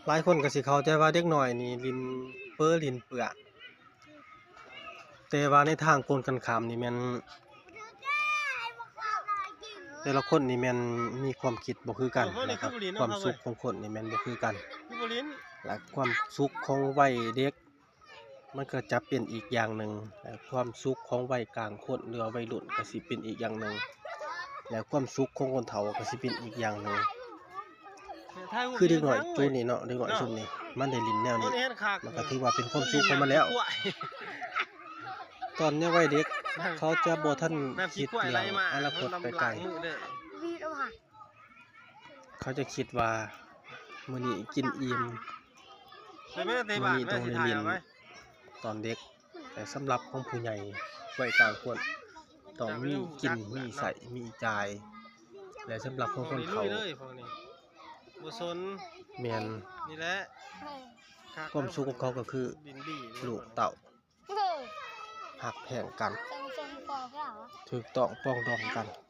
ຫຼາຍຄົນກໍຊິເຂົ້າໃຈວ່າເດັກນ້ອຍນີ້ຫຼິ້ນເປີຫຼິ້ນເປື້ອນ, ແຕ່ວ່າໃນທາງກົງກັນຂ້າມນີ້ແມ່ນ ແຕ່ລະຄົນນີ້ແມ່ນມີຄວາມຄິດບໍ່ຄືກັນນະຄັບ. ຄວາມສຸກຂອງຄົນນີ້ແມ່ນບໍ່ຄືກັນ ແລະ ຄວາມສຸກຂອງໄວເດັກ ມັນກໍຈະເປັນອີກຢ່າງໜຶ່ງ ແລະ ຄວາມສຸກຂອງໄວກາງຄົນ ຫຼືວ່າໄວລຸ້ນກໍຊິເປັນອີກຢ່າງໜຶ່ງ ແລະ ຄວາມສຸກຂອງຄົນເຖົ້າກໍຊິເປັນອີກຢ່າງໜຶ່ງ. ຄືເດັກນ້ອຍຈຸດນີ້ເນາະ ເດັກນ້ອຍຊຸມນີ້ມັນໄດ້ຫຼິ້ນແນວນີ້ ມັນກໍຖືວ່າເປັນຄວາມສຸກຂອງມັນແລ້ວ. ຕອນຍັງໄວເດັກ ເຂົາຈະບໍ່ທັນຄິດເລື່ອງອະນາຄົດໄປໄກ. ເຂົາຈະຄິດວ່າມື້ນີ້ກິນອີ່ມ ມື້ນີ້ຕ້ອງໄດ້ຫຼິ້ນຕອນເດັກ, ແຕ່ສຳລັບຂອງຜູ້ໃຫຍ່ໄວກາງຄົນ ຕ້ອງມີກິນມີໃຊ້ມີຈ່າຍ ແລະ ສຳລັບຂອງຄົນເຖົ້າ ບໍ່ສົນ ແມ່ນ ນີ້ແຫຼະ ຄວາມສຸກຂອງເຂົາກໍຄືລູກເຕົ້າ ຮັກແພງກັນ ຖືກຕ້ອງປອງດອງກັນ.